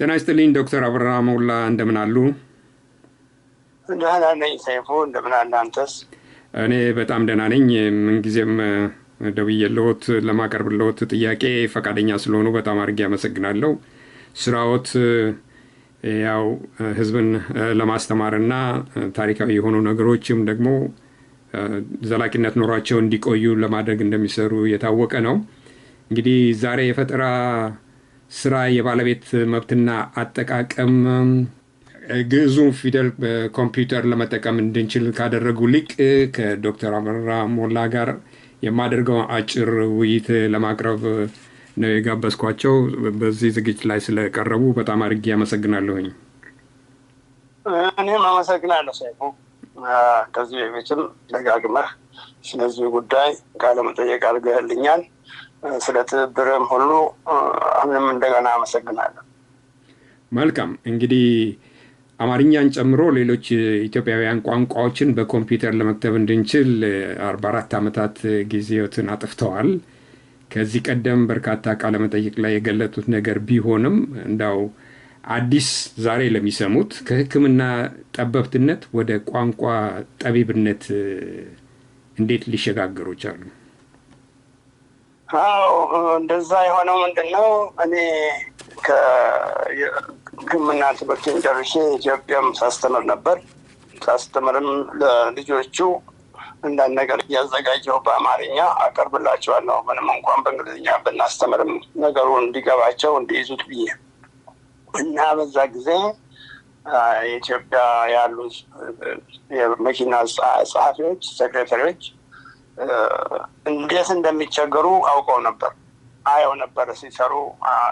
ጤና ይስጥልኝ ዶክተር አበራ ሞላ፣ እንደምን አሉ? ደህና ነኝ ሰይፉ፣ እንደምን አለህ አንተስ? እኔ በጣም ደህና ነኝ። ምንጊዜም ደውዬልዎት ለማቀርብልዎት ጥያቄ ፈቃደኛ ስለሆኑ በጣም አድርጌ አመሰግናለሁ። ስራዎት ያው ህዝብን ለማስተማርና ታሪካዊ የሆኑ ነገሮችም ደግሞ ዘላቂነት ኖሯቸው እንዲቆዩ ለማድረግ እንደሚሰሩ የታወቀ ነው። እንግዲህ ዛሬ የፈጠራ ስራ የባለቤት መብትና አጠቃቀም፣ ግዕዙን ፊደል በኮምፒውተር ለመጠቀም እንድንችል ካደረጉ ሊቅ ከዶክተር አበራ ሞላ ጋር የማደርገው አጭር ውይይት ለማቅረብ ነው የጋበዝኳቸው። በዚህ ዝግጅት ላይ ስለቀረቡ በጣም አድርጌ አመሰግናለሁኝ። እኔም አመሰግናለሁ ሰይፉ። ከዚህ በፊትም ደጋግመህ ስለዚህ ጉዳይ ቃለ መጠየቅ አድርገህልኛል። ስለ ትብብርም ሁሉ አሁንም እንደገና አመሰግናለሁ። መልካም። እንግዲህ አማርኛን ጨምሮ ሌሎች ኢትዮጵያውያን ቋንቋዎችን በኮምፒውተር ለመክተብ እንድንችል 44 ዓመታት ጊዜዎትን አጥፍተዋል። ከዚህ ቀደም በርካታ ቃለ መጠይቅ ላይ የገለጡት ነገር ቢሆንም እንዳው አዲስ ዛሬ ለሚሰሙት ከሕክምና ጠበብትነት ወደ ቋንቋ ጠቢብነት እንዴት ሊሸጋገሩ ቻሉ? አዎ፣ እንደዛ የሆነው ምንድን ነው? እኔ ከሕክምና ትምህርቴን ጨርሼ ኢትዮጵያም ሳስተምር ነበር። ሳስተምርም ለልጆቹ አንዳንድ ነገር እያዘጋጀው በአማርኛ አቀርብላቸዋለሁ። ምንም እንኳን በእንግሊዝኛ ብናስተምርም ነገሩ እንዲገባቸው እንዲይዙት ብዬ። እና በዛ ጊዜ የኢትዮጵያ ያሉ የመኪና ጸሐፊዎች፣ secretary ዎች እንዴት እንደሚቸገሩ አውቀው ነበር። አየው ነበረ ሲሰሩ፣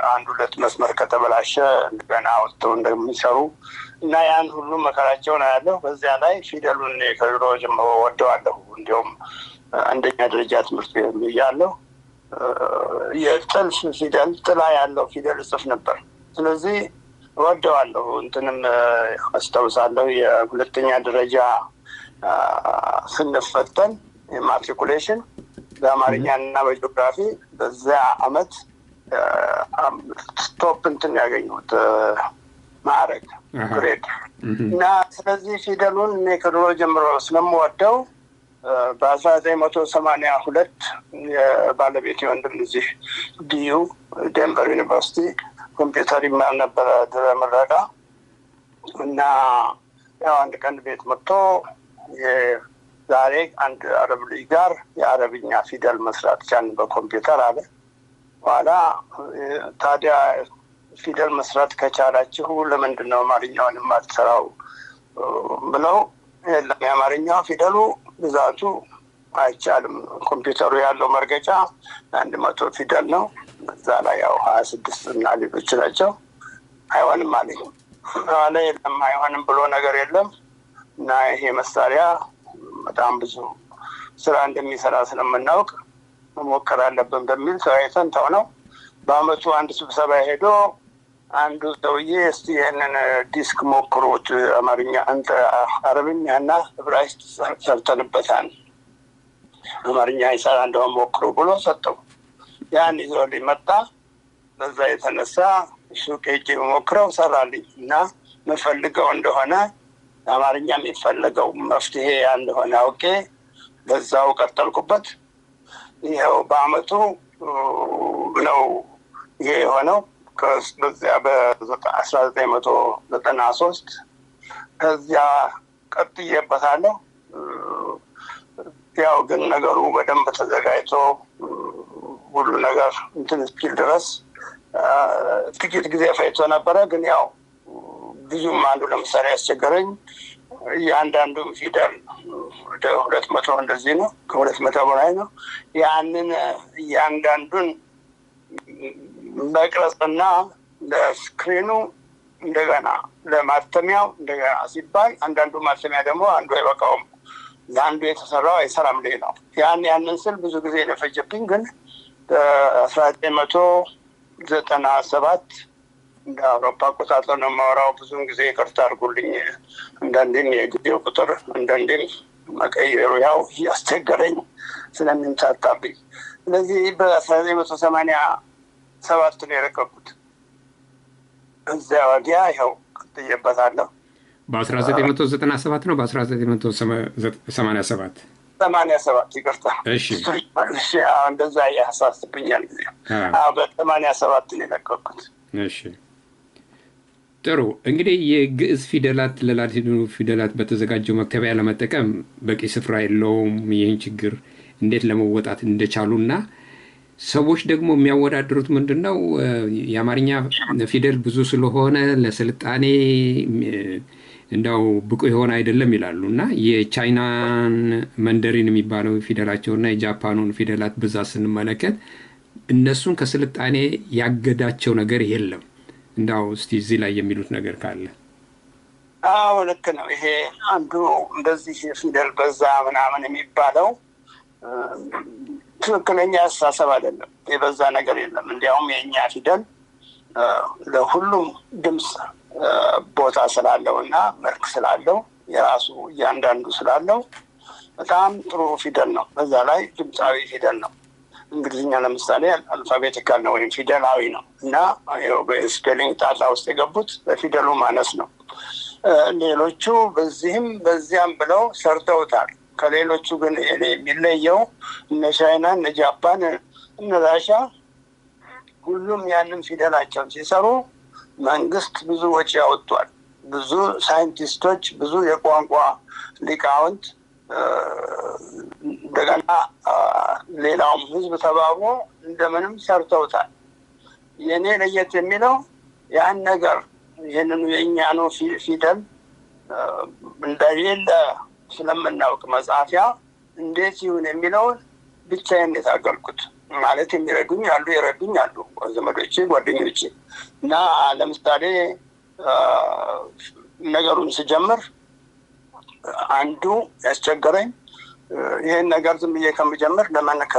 አንድ ሁለት መስመር ከተበላሸ እንደገና አውጥተው እንደሚሰሩ እና ያን ሁሉ መከራቸውን አያለሁ። በዚያ ላይ ፊደሉን ከድሮ ጀምሮ ወደዋለሁ። እንዲሁም አንደኛ ደረጃ ትምህርት ቤት እያለሁ የጥልፍ ፊደል፣ ጥላ ያለው ፊደል እጽፍ ነበር። ስለዚህ እወደዋለሁ። እንትንም አስታውሳለሁ፣ የሁለተኛ ደረጃ ስንፈተን የ matriculation በአማርኛ እና በጂኦግራፊ በዚያ አመት top እንትን ያገኙት ማዕረግ፣ grade። እና ስለዚህ ፊደሉን እኔ ከድሮ ጀምሮ ስለምወደው በ1982 የባለቤቴ ወንድም እዚህ DU፣ ዴንቨር ዩኒቨርሲቲ ኮምፒውተር ይማር ነበረ ድረ ምረቃ። እና ያው አንድ ቀን ቤት መጥቶ ዛሬ አንድ አረብ ልጅ ጋር የአረብኛ ፊደል መስራት ቻልን በኮምፒውተር አለ። በኋላ ታዲያ ፊደል መስራት ከቻላችሁ ለምንድን ነው አማርኛውን የማትሰራው ብለው፣ የለም የአማርኛው ፊደሉ ብዛቱ አይቻልም። ኮምፒውተሩ ያለው መርገጫ 100 ፊደል ነው። እዛ ላይ ያው 26 እና ሌሎች ናቸው። አይሆንም አለኝ። በኋላ የለም አይሆንም ብሎ ነገር የለም እና ይሄ መሳሪያ በጣም ብዙ ስራ እንደሚሰራ ስለምናውቅ መሞከር አለብን በሚል ተወያይተን ተው ነው። በአመቱ አንድ ስብሰባ ሄዶ አንዱ ሰውዬ እስቲ ይህንን ዲስክ ሞክሩት፣ አማርኛ፣ አረብኛና ዕብራይስጥ ሰርተንበታል፣ አማርኛ ይሰራ እንደሆነ ሞክሩ ብሎ ሰጠው። ያን ይዞልኝ መጣ። በዛ የተነሳ ሱቅ ሄጄ ሞክረው ሰራልኝ እና ምፈልገው እንደሆነ፣ አማርኛ የሚፈለገው መፍትሄ ያ እንደሆነ አውቄ በዛው ቀጠልኩበት። ይኸው በአመቱ ነው ይሄ የሆነው፣ በዚያ በ1993። ከዚያ ቀጥዬበታለሁ። ያው ግን ነገሩ በደንብ ተዘጋጅቶ ሁሉ ነገር እንትን እስኪል ድረስ ጥቂት ጊዜ ፈጅቶ ነበረ። ግን ያው ብዙም አንዱ ለምሳሌ ያስቸገረኝ እያንዳንዱ ፊደል ወደ 200 እንደዚህ ነው፣ ከ200 በላይ ነው። ያንን እያንዳንዱን መቅረጽና ለ screen ኑ እንደገና ለማተሚያው እንደገና ሲባል፣ አንዳንዱ ማተሚያ ደግሞ አንዱ አይበቃውም፣ ለአንዱ የተሰራው አይሰራም ሌላው። ያንን ስል ብዙ ጊዜ ነው የፈጀብኝ። ግን በ1997 እንደ አውሮፓ አቆጣጠር ነው የማወራው። ብዙውን ጊዜ ይቅርታ አድርጉልኝ። አንዳንዴም የጊዜው ቁጥር አንዳንዴም መቀየሩ ያው እያስቸገረኝ ስለሚምታታብኝ። ስለዚህ በ1987 ነው የረከብኩት። እዚያ ወዲያ ይኸው ቀጥዬበታለሁ። በ1997 ነው በ1987? 87፣ ይቅርታ። እሺ። እሺ፣ እንደዛ ያሳስብኛል ጊዜ። በ87 ነው የለቀኩት። እሺ፣ ጥሩ። እንግዲህ የግዕዝ ፊደላት ለላቲኑ ፊደላት በተዘጋጀው መክተቢያ ለመጠቀም በቂ ስፍራ የለውም። ይህን ችግር እንዴት ለመወጣት እንደቻሉና ሰዎች ደግሞ የሚያወዳድሩት ምንድን ነው? የአማርኛ ፊደል ብዙ ስለሆነ ለስልጣኔ እንዳው ብቁ የሆነ አይደለም ይላሉ እና የቻይናን መንደሪን የሚባለው ፊደላቸውና የጃፓኑን ፊደላት ብዛት ስንመለከት እነሱን ከስልጣኔ ያገዳቸው ነገር የለም። እንዳው እስቲ እዚህ ላይ የሚሉት ነገር ካለ። አዎ፣ ልክ ነው። ይሄ አንዱ እንደዚህ ፊደል በዛ ምናምን የሚባለው ትክክለኛ አስተሳሰብ አይደለም። የበዛ ነገር የለም። እንዲያውም የእኛ ፊደል ለሁሉም ድምፅ ቦታ ስላለው እና መልክ ስላለው፣ የራሱ እያንዳንዱ ስላለው በጣም ጥሩ ፊደል ነው። በዛ ላይ ድምፃዊ ፊደል ነው። እንግሊዝኛ ለምሳሌ alphabetical ነው ወይም ፊደላዊ ነው እና በ spelling ጣጣ ውስጥ የገቡት በፊደሉ ማነስ ነው። ሌሎቹ በዚህም በዚያም ብለው ሰርተውታል። ከሌሎቹ ግን የሚለየው እነ ቻይና፣ እነ ጃፓን፣ እነ ራሻ ሁሉም ያንን ፊደላቸውን ሲሰሩ መንግስት ብዙ ወጪ አውጥቷል። ብዙ ሳይንቲስቶች፣ ብዙ የቋንቋ ሊቃውንት፣ እንደገና ሌላውም ህዝብ ተባብሮ እንደምንም ሰርተውታል። የእኔ ለየት የሚለው ያን ነገር ይህንኑ የእኛኑ ፊደል እንደሌለ ስለምናውቅ መጻፊያ እንዴት ይሁን የሚለውን ብቻዬን የታገልኩት። ማለት የሚረዱኝ አሉ፣ የረዱኝ አሉ፣ ዘመዶቼ፣ ጓደኞቼ። እና ለምሳሌ ነገሩን ስጀምር አንዱ ያስቸገረኝ ይህን ነገር ዝም ብዬ ከምጀምር ለምን ከ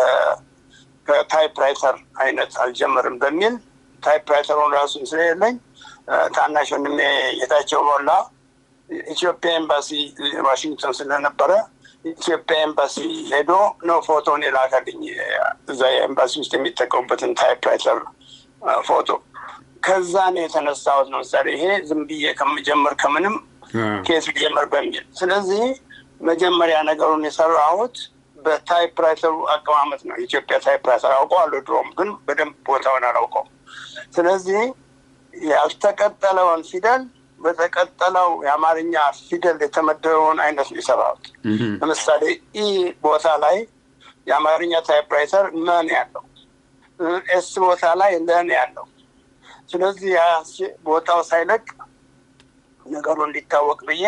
typewriter አይነት አልጀምርም በሚል typewriter ኡን ራሱን ስለሌለኝ ታናሽ ወንድሜ ጌታቸው ሞላ ኢትዮጵያ ኤምባሲ ዋሽንግተን ስለነበረ ኢትዮጵያ ኤምባሲ ሄዶ ነው ፎቶን የላከልኝ፣ እዛ የኤምባሲ ውስጥ የሚጠቀሙበትን typewriter ፎቶ። ከዛ ነው የተነሳሁት። ለምሳሌ ይሄ ዝም ብዬ ከምጀምር ከምንም ከየት ልጀምር በሚል። ስለዚህ መጀመሪያ ነገሩን የሰራሁት በ typewriter ኡ አቀማመጥ ነው። የኢትዮጵያ typewriter አውቀዋለሁ ድሮም፣ ግን በደንብ ቦታውን አላውቀውም። ስለዚህ ያልተቀጠለውን ፊደል በተቀጠለው የአማርኛ ፊደል የተመደበውን አይነት ነው የሰራሁት። ለምሳሌ E ቦታ ላይ የአማርኛ typewriter መ ነው ያለው፣ S ቦታ ላይ ለ ነው ያለው። ስለዚህ ያ ቦታው ሳይለቅ ነገሩ እንዲታወቅ ብዬ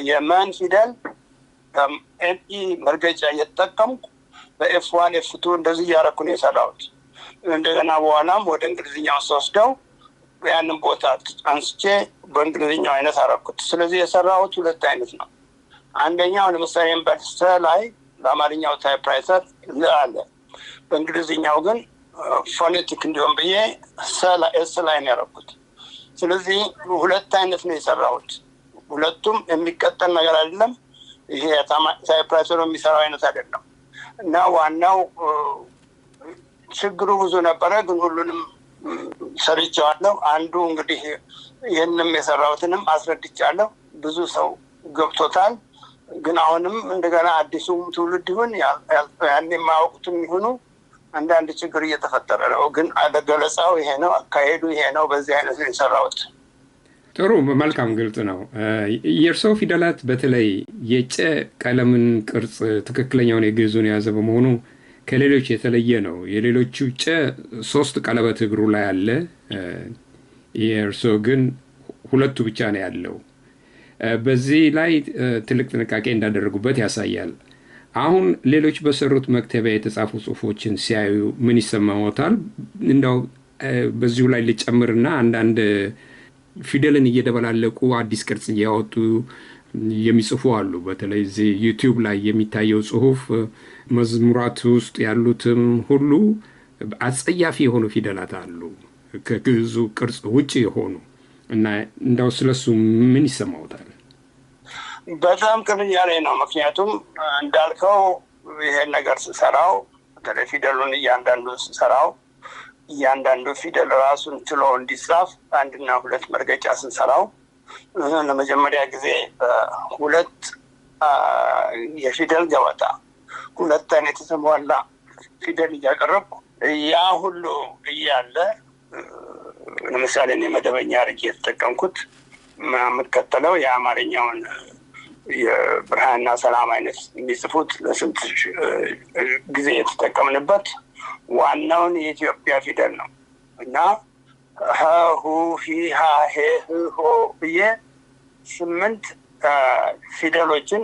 የመን ፊደል ME መርገጫ እየተጠቀምኩ በ F1፣ F2 እንደዚህ እያደረኩ ነው የሰራሁት። እንደገና በኋላም ወደ እንግሊዝኛው ስወስደው ያንን ቦታ አንስቼ በእንግሊዝኛው አይነት አደረኩት። ስለዚህ የሰራሁት ሁለት አይነት ነው። አንደኛው ለምሳሌ በሰ ላይ በአማርኛው typewriter ል አለ። በእንግሊዝኛው ግን phonetic እንዲሆን ብዬ S ላይ ነው ያደረኩት። ስለዚህ ሁለት አይነት ነው የሰራሁት። ሁለቱም የሚቀጠል ነገር አይደለም። ይሄ typewriter ኡ የሚሰራው አይነት አይደለም። እና ዋናው ችግሩ ብዙ ነበረ፣ ግን ሁሉንም ሰርቼዋለሁ። አንዱ እንግዲህ ይህንም የሰራሁትንም አስረድቻለሁ። ብዙ ሰው ገብቶታል። ግን አሁንም እንደገና አዲሱም ትውልድ ይሁን ያን የማያውቁትም ይሁኑ አንዳንድ ችግር እየተፈጠረ ነው። ግን ገለጻው ይሄ ነው፣ አካሄዱ ይሄ ነው። በዚህ አይነት ነው የሰራሁት። ጥሩ፣ መልካም፣ ግልጽ ነው። የእርስዎ ፊደላት በተለይ የጨ ቀለምን ቅርጽ ትክክለኛውን የግዕዙን የያዘ በመሆኑ ከሌሎች የተለየ ነው። የሌሎቹ ጨ ሶስት ቀለበት እግሩ ላይ አለ። የእርስዎ ግን ሁለቱ ብቻ ነው ያለው። በዚህ ላይ ትልቅ ጥንቃቄ እንዳደረጉበት ያሳያል። አሁን ሌሎች በሰሩት መክተቢያ የተጻፉ ጽሁፎችን ሲያዩ ምን ይሰማዎታል? እንደው በዚሁ ላይ ልጨምርና አንዳንድ ፊደልን እየደበላለቁ አዲስ ቅርጽ እያወጡ የሚጽፉ አሉ። በተለይ እዚህ ዩቲዩብ ላይ የሚታየው ጽሁፍ መዝሙራት ውስጥ ያሉትም ሁሉ አጸያፊ የሆኑ ፊደላት አሉ፣ ከግዕዙ ቅርጽ ውጭ የሆኑ። እና እንደው ስለሱ ምን ይሰማዎታል? በጣም ቅር እያለኝ ነው። ምክንያቱም እንዳልከው ይሄን ነገር ስሰራው፣ በተለይ ፊደሉን እያንዳንዱን ስሰራው እያንዳንዱ ፊደል ራሱን ችሎ እንዲጻፍ አንድና ሁለት መርገጫ ስንሰራው፣ ለመጀመሪያ ጊዜ ሁለት የፊደል ገበታ፣ ሁለት አይነት የተሟላ ፊደል እያቀረብኩ፣ ያ ሁሉ እያለ፣ ለምሳሌ እኔ መደበኛ አድርጌ የተጠቀምኩት የምከተለው የአማርኛውን የብርሃንና ሰላም አይነት የሚጽፉት ለስንት ጊዜ የተጠቀምንበት ዋናውን የኢትዮጵያ ፊደል ነው። እና ሀ፣ ሁ፣ ሂ፣ ሃ፣ ሄ፣ ህ፣ ሆ ብዬ ስምንት ፊደሎችን፣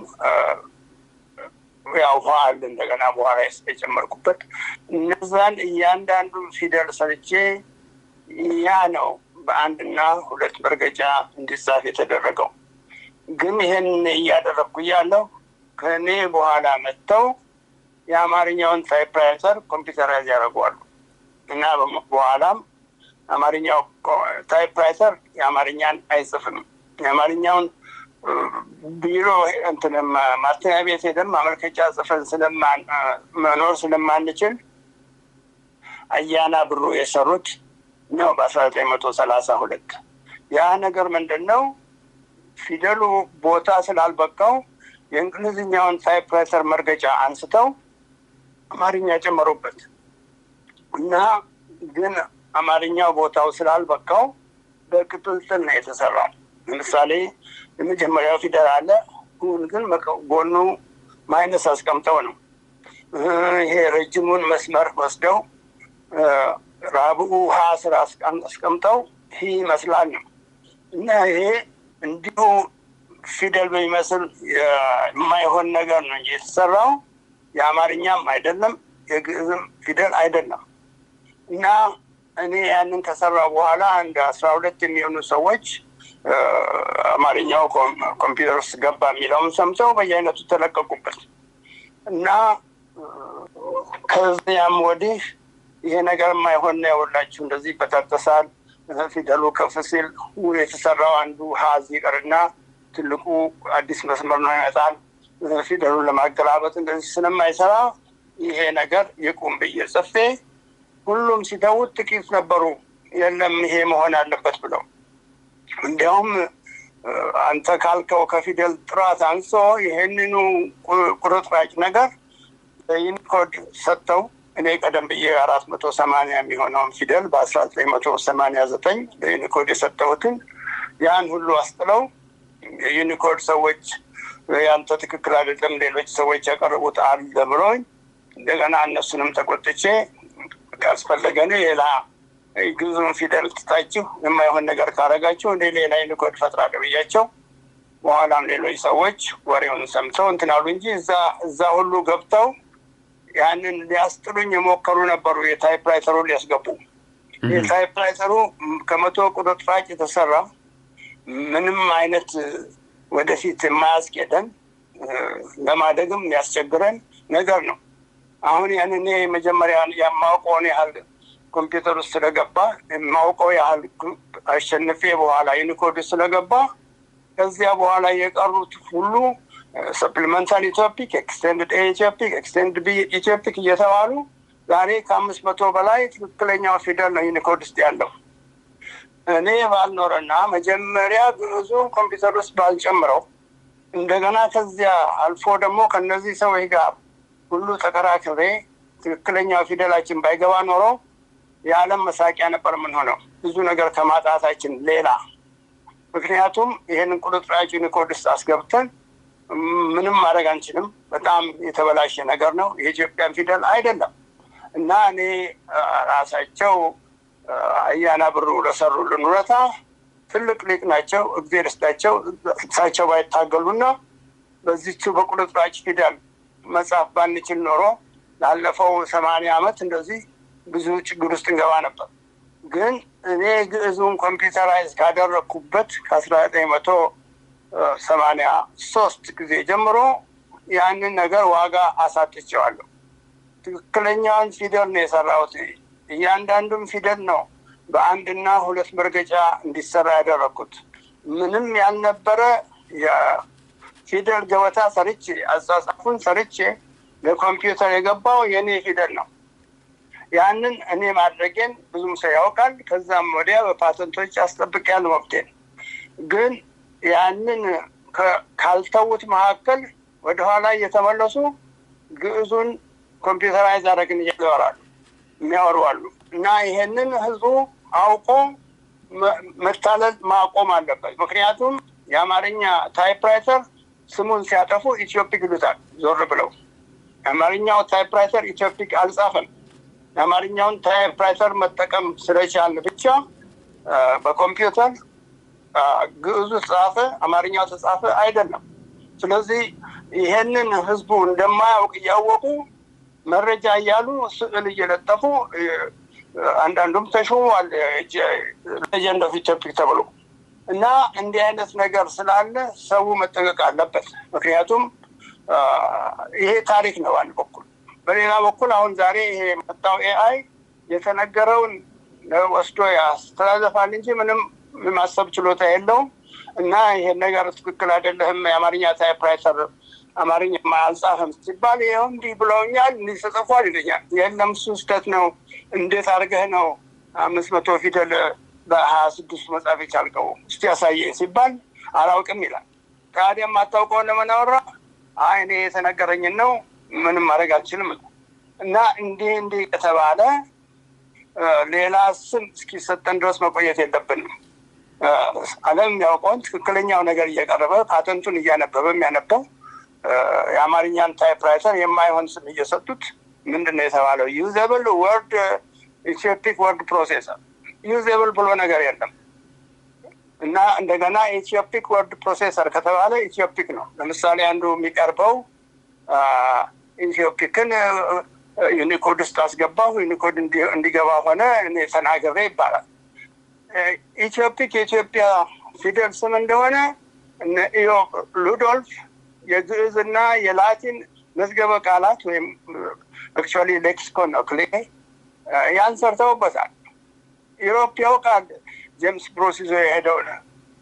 ያው ኋ አለ እንደገና በኋላ የጨመርኩበት፣ እነዛን እያንዳንዱ ፊደል ሰርቼ ያ ነው በአንድና ሁለት መርገጫ እንዲጻፍ የተደረገው። ግን ይሄን እያደረግኩ እያለሁ ከእኔ በኋላ መጥተው የአማርኛውን typewriter computerize ያደርገዋሉ። እና በኋላም አማርኛው typewriter የአማርኛን አይጽፍም። የአማርኛውን ቢሮ እንትን ማተሚያ ቤት ሄደን ማመልከቻ ጽፈን መኖር ስለማንችል አያና ብሩ የሰሩት ነው በ1932። ያ ነገር ምንድን ነው? ፊደሉ ቦታ ስላልበቃው የእንግሊዝኛውን typewriter መርገጫ አንስተው አማርኛ ጨመሩበት። እና ግን አማርኛው ቦታው ስላልበቃው በቅጥልጥል ነው የተሰራው። ለምሳሌ የመጀመሪያው ፊደል አለ፣ ሁን ግን ጎኑ minus አስቀምጠው ነው። ይሄ ረጅሙን መስመር ወስደው ራብኡ ሀ ስር አስቀምጠው ሂ ይመስላል ነው። እና ይሄ እንዲሁ ፊደል በሚመስል የማይሆን ነገር ነው እንጂ የተሰራው የአማርኛም አይደለም፣ የግዕዝም ፊደል አይደለም። እና እኔ ያንን ከሰራው በኋላ አንድ 12 የሚሆኑ ሰዎች አማርኛው ኮምፒውተር ውስጥ ገባ የሚለውን ሰምተው በየአይነቱ ተለቀቁበት። እና ከዚያም ወዲህ ይሄ ነገር የማይሆን ነው፣ ያውላችሁ እንደዚህ ይበጣጠሳል፣ ፊደሉ ከፍ ሲል የተሰራው አንዱ ሀዝ ይቀርና ትልቁ አዲስ መስመር ነው ይመጣል። ፊደሉን ለማገላበጥ እንደዚህ ስለማይሰራ ይሄ ነገር ይቁም ብዬ ጽፌ ሁሉም ሲተዉት ጥቂት ነበሩ የለም ይሄ መሆን አለበት ብለው። እንዲያውም አንተ ካልከው ከፊደል ጥራት አንሶ ይሄንኑ ቁርጥራጭ ነገር Unicode ሰጥተው፣ እኔ ቀደም ብዬ 480 የሚሆነውን ፊደል በ1989 ለ Unicode የሰጠሁትን ያን ሁሉ አስጥለው የ Unicode ሰዎች ያንተ ትክክል አይደለም፣ ሌሎች ሰዎች ያቀረቡት አለ ብሎኝ፣ እንደገና እነሱንም ተቆጥቼ ካስፈለገን ሌላ ግዕዙን ፊደል ትታችሁ የማይሆን ነገር ካረጋችሁ እኔ ሌላ Unicode ፈጥራለሁ ብያቸው፣ በኋላም ሌሎች ሰዎች ወሬውን ሰምተው እንትን አሉ እንጂ እዛ ሁሉ ገብተው ያንን ሊያስጥሉኝ የሞከሩ ነበሩ። የ typewriter ኡ ሊያስገቡ፣ የ typewriter ኡ ከ100 ቁርጥራጭ የተሰራ ምንም አይነት ወደፊት የማያስኬደን ለማደግም የሚያስቸግረን ነገር ነው። አሁን ያን እኔ መጀመሪያ የማውቀውን ያህል ኮምፒውተር ውስጥ ስለገባ፣ የማውቀው ያህል አሸንፌ በኋላ Unicode ስለገባ፣ ከዚያ በኋላ የቀሩት ሁሉ Supplemental Ethiopic፣ Extended A Ethiopic፣ Extended B Ethiopic እየተባሉ ዛሬ ከ500 በላይ ትክክለኛው ፊደል ነው Unicode ውስጥ ያለው። እኔ ባልኖረና መጀመሪያ ግዕዙ ኮምፒውተር ውስጥ ባልጨምረው፣ እንደገና ከዚያ አልፎ ደግሞ ከነዚህ ሰዎች ጋር ሁሉ ተከራክሬ ትክክለኛው ፊደላችን ባይገባ ኖሮ የዓለም መሳቂያ ነበር የምንሆነው ብዙ ነገር ከማጣታችን ሌላ። ምክንያቱም ይህንን ቁርጥራጭ Unicode ውስጥ አስገብተን ምንም ማድረግ አንችልም። በጣም የተበላሸ ነገር ነው። የኢትዮጵያን ፊደል አይደለም። እና እኔ ራሳቸው አያና ብሩ ለሰሩልን ውለታ፣ ትልቅ ሊቅ ናቸው፣ እግዜር ይስጣቸው። እሳቸው ባይታገሉና በዚቹ በቁርጥራጭ ፊደል መጻፍ ባንችል ኖሮ ላለፈው 80 ዓመት እንደዚህ ብዙ ችግር ውስጥ እንገባ ነበር። ግን እኔ ግዕዙን computerize ካደረግኩበት ከ1983 ጊዜ ጀምሮ ያንን ነገር ዋጋ አሳጥቼዋለሁ። ትክክለኛውን ፊደል ነው የሰራሁት። እያንዳንዱም ፊደል ነው በአንድና ሁለት መርገጫ እንዲሰራ ያደረግኩት። ምንም ያልነበረ የፊደል ገበታ ሰርቼ፣ አጻጻፉን ሰርቼ ለኮምፒውተር የገባው የኔ ፊደል ነው። ያንን እኔ ማድረጌን ብዙም ሰው ያውቃል። ከዛም ወዲያ በፓተንቶች አስጠብቄያለሁ መብቴን። ግን ያንን ካልተዉት መካከል ወደኋላ እየተመለሱ ግዕዙን computerize አደረግን እያወራሉ የሚያወሩ አሉ። እና ይሄንን ህዝቡ አውቆ መታለል ማቆም አለበት። ምክንያቱም የአማርኛ typewriter ስሙን ሲያጠፉ Ethiopic ይሉታል ዞር ብለው። የአማርኛው typewriter Ethiopic አልጻፈም። የአማርኛውን typewriter መጠቀም ስለቻልን ብቻ በኮምፒውተር ግዕዙ ተጻፈ፣ አማርኛው ተጻፈ አይደለም። ስለዚህ ይሄንን ህዝቡ እንደማያውቅ እያወቁ መረጃ እያሉ ስዕል እየለጠፉ አንዳንዱም ተሾሟል legend of Ethiopic ተብሎ። እና እንዲህ አይነት ነገር ስላለ ሰው መጠንቀቅ አለበት። ምክንያቱም ይሄ ታሪክ ነው አንድ በኩል፣ በሌላ በኩል አሁን ዛሬ ይሄ የመጣው AI የተነገረውን ወስዶ ያስተላልፋል እንጂ ምንም የማሰብ ችሎታ የለውም። እና ይሄን ነገር ትክክል አይደለህም፣ የአማርኛ typewriter አማርኛ አልጻፈም ሲባል ይኸው እንዲህ ብለውኛል፣ እንዲህ ተጽፏል ይለኛል። የለም እሱ ስህተት ነው። እንዴት አድርገህ ነው 500 ፊደል በ26 መጻፍ የቻልከው? እስቲ ያሳየኝ ሲባል አላውቅም ይላል። ታዲያ የማታውቀውን ለምን አወራህ? አይ እኔ የተነገረኝን ነው፣ ምንም ማድረግ አልችልም። እና እንዲህ እንዲህ ከተባለ ሌላ ስም እስኪሰጠን ድረስ መቆየት የለብንም። ዓለም የሚያውቀውን ትክክለኛው ነገር እየቀረበ ፓተንቱን እያነበበ የሚያነበው የአማርኛን typewriter የማይሆን ስም እየሰጡት ምንድን ነው የተባለው? Usable word Ethiopic word processor። Usable ብሎ ነገር የለም። እና እንደገና Ethiopic word processor ከተባለ Ethiopic ነው። ለምሳሌ አንዱ የሚቀርበው Ethiopic ን Unicode ውስጥ አስገባሁ፣ Unicode እንዲገባ ሆነ፣ እኔ ተናግሬ ይባላል። Ethiopic የኢትዮጵያ ፊደል ስም እንደሆነ እነ ኢዮብ ሉዶልፍ የግዕዝና የላቲን መዝገበ ቃላት ወይም actually lexicon ነው ክሌ ያን ሰርተውበታል። Europe ያውቃል ጄምስ ብሩስ ይዞ የሄደውን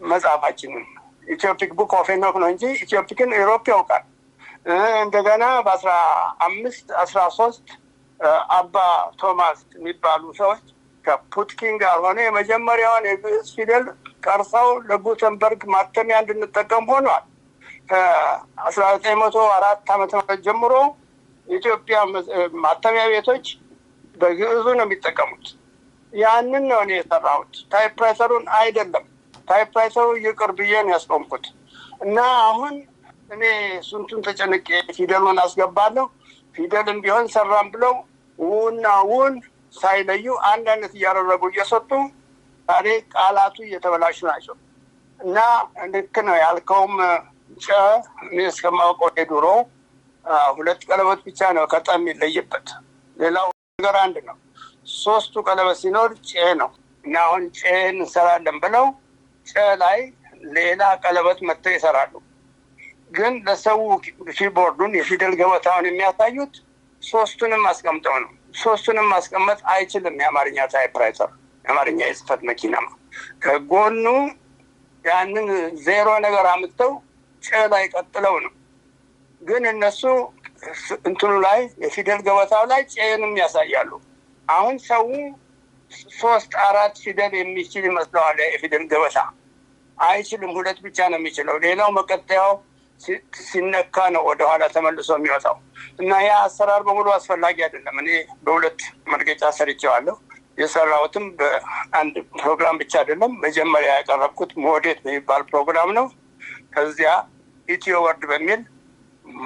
መጽሐፋችንን Ethiopic Book of Enoch ነው እንጂ Ethiopic ን Europe ያውቃል። እንደገና በ1513 አባ ቶማስ የሚባሉ ሰዎች ከፑትኪን ጋር ሆነ የመጀመሪያውን የግዕዝ ፊደል ቀርጸው ለጉተንበርግ ማተሚያ እንድንጠቀም ሆኗል። ከ1904 ዓመተ ምህረት ጀምሮ የኢትዮጵያ ማተሚያ ቤቶች በግዕዙ ነው የሚጠቀሙት። ያንን ነው እኔ የሰራሁት፣ typewriter ኡን አይደለም። Typewriter ኡ ይቅር ብዬ ነው ያስቆምኩት። እና አሁን እኔ ስንቱን ተጨንቄ ፊደሉን አስገባለሁ። ፊደልም ቢሆን ሰራም ብለው ውና ውን ሳይለዩ አንድ አይነት እያደረጉ እየሰጡ ዛሬ ቃላቱ እየተበላሹ ናቸው። እና ልክ ነው ያልከውም ጨ እኔ እስከማውቀው የድሮ ሁለት ቀለበት ብቻ ነው ከጠ የሚለይበት፣ ሌላው ነገር አንድ ነው። ሶስቱ ቀለበት ሲኖር ጬ ነው። እና አሁን ጬን እንሰራለን ብለው ጨ ላይ ሌላ ቀለበት መጥተው ይሰራሉ። ግን ለሰው keyboard ኡን የፊደል ገበታውን የሚያሳዩት ሶስቱንም አስቀምጠው ነው። ሶስቱንም ማስቀመጥ አይችልም የአማርኛ typewriter፣ የአማርኛ የጽህፈት መኪና። ከጎኑ ያንን ዜሮ ነገር አምጥተው ጨ ላይ ቀጥለው ነው። ግን እነሱ እንትኑ ላይ የፊደል ገበታው ላይ ጬንም ያሳያሉ። አሁን ሰው ሶስት አራት ፊደል የሚችል ይመስለዋል። የፊደል ገበታ አይችልም። ሁለት ብቻ ነው የሚችለው። ሌላው መቀጠያው ሲነካ ነው ወደኋላ ተመልሶ የሚወጣው። እና ያ አሰራር በሙሉ አስፈላጊ አይደለም። እኔ በሁለት መርገጫ ሰርቼዋለሁ። የሰራሁትም በአንድ ፕሮግራም ብቻ አይደለም። መጀመሪያ ያቀረብኩት ሞዴት በሚባል ፕሮግራም ነው። ከዚያ Ethio Word በሚል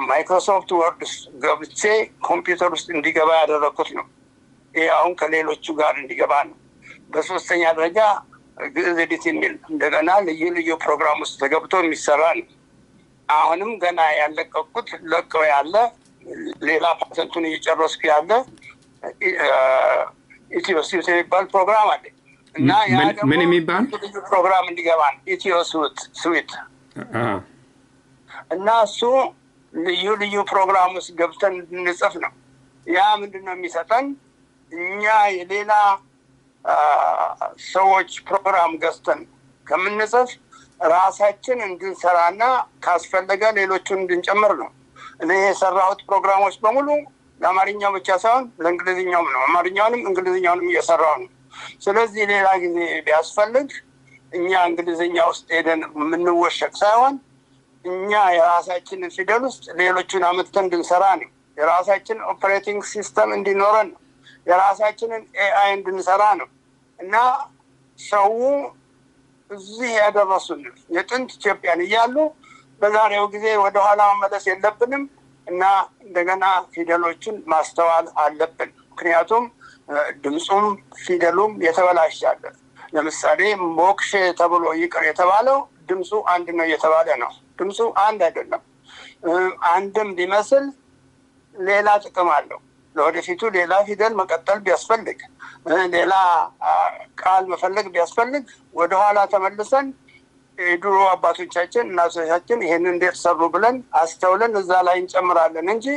Microsoft Word ገብቼ ኮምፒውተር ውስጥ እንዲገባ ያደረግኩት ነው። ይሄ አሁን ከሌሎቹ ጋር እንዲገባ ነው። በሶስተኛ ደረጃ ግዕዝ Edit የሚል እንደገና ልዩ ልዩ ፕሮግራም ውስጥ ተገብቶ የሚሰራ ነው። አሁንም ገና ያለቀቁት ለቀው ያለ ሌላ ፓተንቱን እየጨረስኩ ያለ Ethio Suite የሚባል ፕሮግራም አለ። እና ያ ደግሞ ምን የሚባል ልዩ ፕሮግራም እንዲገባ ነው። Ethio Suite እና እሱ ልዩ ልዩ ፕሮግራም ውስጥ ገብተን እንድንጽፍ ነው። ያ ምንድን ነው የሚሰጠን? እኛ የሌላ ሰዎች ፕሮግራም ገዝተን ከምንጽፍ ራሳችን እንድንሰራና ካስፈለገ ሌሎቹን እንድንጨምር ነው። እኔ የሰራሁት ፕሮግራሞች በሙሉ ለአማርኛው ብቻ ሳይሆን ለእንግሊዝኛውም ነው። አማርኛውንም እንግሊዝኛውንም እየሰራው ነው። ስለዚህ ሌላ ጊዜ ቢያስፈልግ እኛ እንግሊዝኛ ውስጥ ሄደን የምንወሸቅ ሳይሆን እኛ የራሳችንን ፊደል ውስጥ ሌሎቹን አምጥተን እንድንሰራ ነው። የራሳችን operating system እንዲኖረን ነው። የራሳችንን AI እንድንሰራ ነው። እና ሰው እዚህ ያደረሱን የጥንት ኢትዮጵያን እያሉ በዛሬው ጊዜ ወደኋላ መመለስ የለብንም እና እንደገና ፊደሎችን ማስተዋል አለብን። ምክንያቱም ድምፁም ፊደሉም የተበላሸ አለ። ለምሳሌ ሞክሼ ተብሎ ይቅር የተባለው ድምፁ አንድ ነው እየተባለ ነው። ድምፁ አንድ አይደለም። አንድም ቢመስል ሌላ ጥቅም አለው። ለወደፊቱ ሌላ ፊደል መቀጠል ቢያስፈልግ፣ ሌላ ቃል መፈለግ ቢያስፈልግ ወደኋላ ተመልሰን የድሮ አባቶቻችን እናቶቻችን ይሄንን እንዴት ሰሩ ብለን አስተውለን እዛ ላይ እንጨምራለን እንጂ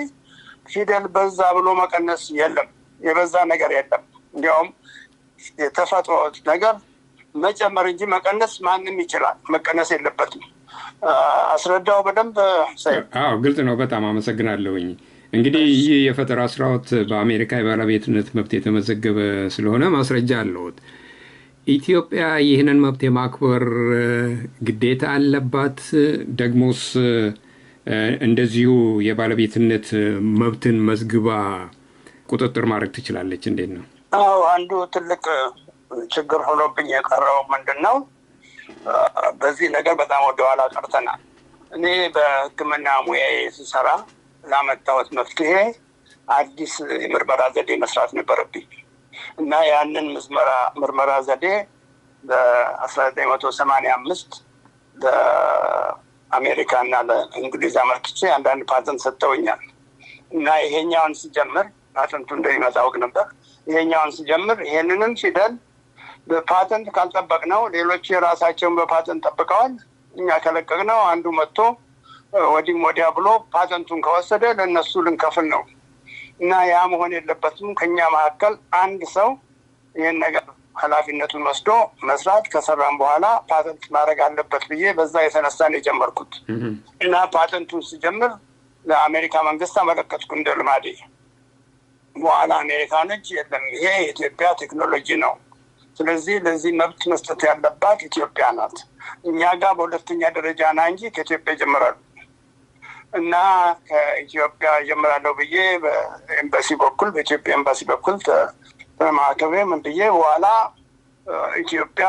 ፊደል በዛ ብሎ መቀነስ የለም። የበዛ ነገር የለም። እንዲያውም የተፈጥሮ ነገር መጨመር እንጂ መቀነስ ማንም ይችላል። መቀነስ የለበትም። አስረዳው በደንብ? አዎ፣ ግልጽ ነው። በጣም አመሰግናለሁኝ። እንግዲህ ይህ የፈጠራ ስራዎት በአሜሪካ የባለቤትነት መብት የተመዘገበ ስለሆነ ማስረጃ አለዎት። ኢትዮጵያ ይህንን መብት የማክበር ግዴታ አለባት። ደግሞስ እንደዚሁ የባለቤትነት መብትን መዝግባ ቁጥጥር ማድረግ ትችላለች? እንዴት ነው? አዎ፣ አንዱ ትልቅ ችግር ሆኖብኝ የቀረው ምንድን ነው? በዚህ ነገር በጣም ወደኋላ ቀርተናል። እኔ በሕክምና ሙያዬ ስሰራ ላመጣሁት መፍትሄ አዲስ የምርመራ ዘዴ መስራት ነበረብኝ እና ያንን ምርመራ ዘዴ በ1985 ለአሜሪካ እና ለእንግሊዝ አመልክቼ አንዳንድ ፓተንት ሰጥተውኛል። እና ይሄኛውን ስጀምር ፓተንቱ እንደሚመጣ አውቅ ነበር። ይሄኛውን ስጀምር ይሄንንም ፊደል በፓተንት ካልጠበቅነው ሌሎች የራሳቸውን በፓተንት ጠብቀዋል። እኛ ከለቀቅነው አንዱ መጥቶ ወዲህም ወዲያ ብሎ ፓተንቱን ከወሰደ ለእነሱ ልንከፍል ነው እና ያ መሆን የለበትም። ከኛ መካከል አንድ ሰው ይህን ነገር ኃላፊነቱን ወስዶ መስራት፣ ከሰራም በኋላ ፓተንት ማድረግ አለበት ብዬ በዛ የተነሳ ነው የጀመርኩት። እና ፓተንቱን ስጀምር ለአሜሪካ መንግስት አመለከትኩ እንደ ልማዴ። በኋላ አሜሪካኖች የለም፣ ይሄ የኢትዮጵያ ቴክኖሎጂ ነው፣ ስለዚህ ለዚህ መብት መስጠት ያለባት ኢትዮጵያ ናት። እኛ ጋር በሁለተኛ ደረጃ ና እንጂ ከኢትዮጵያ ይጀምራሉ። እና ከኢትዮጵያ እጀምራለሁ ብዬ በኤምባሲ በኩል፣ በኢትዮጵያ ኤምባሲ በኩል ተማክሬ ምን ብዬ በኋላ ኢትዮጵያ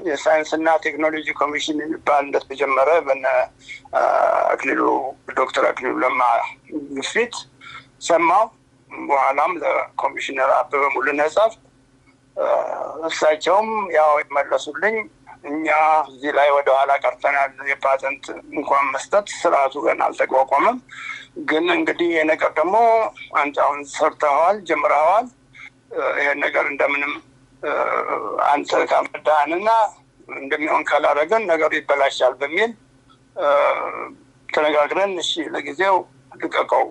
የሳይንስና ቴክኖሎጂ ኮሚሽን የሚባል እንደተጀመረ በነ አክሊሉ፣ ዶክተር አክሊሉ ለማ ግፊት ሰማሁ። በኋላም ለኮሚሽነር አበበ ሙሉነህ ጻፍኩ። እሳቸውም ያው የመለሱልኝ እኛ እዚህ ላይ ወደኋላ ቀርተናል፣ የፓተንት እንኳን መስጠት ስርዓቱ ገና አልተቋቋመም። ግን እንግዲህ ይህ ነገር ደግሞ አንተ አሁን ሰርተኸዋል፣ ጀምረኸዋል። ይሄን ነገር እንደምንም አንተ ካመጣህንና እንደሚሆን ካላደረገን ነገሩ ይበላሻል በሚል ተነጋግረን እሺ ለጊዜው ልቀቀው፣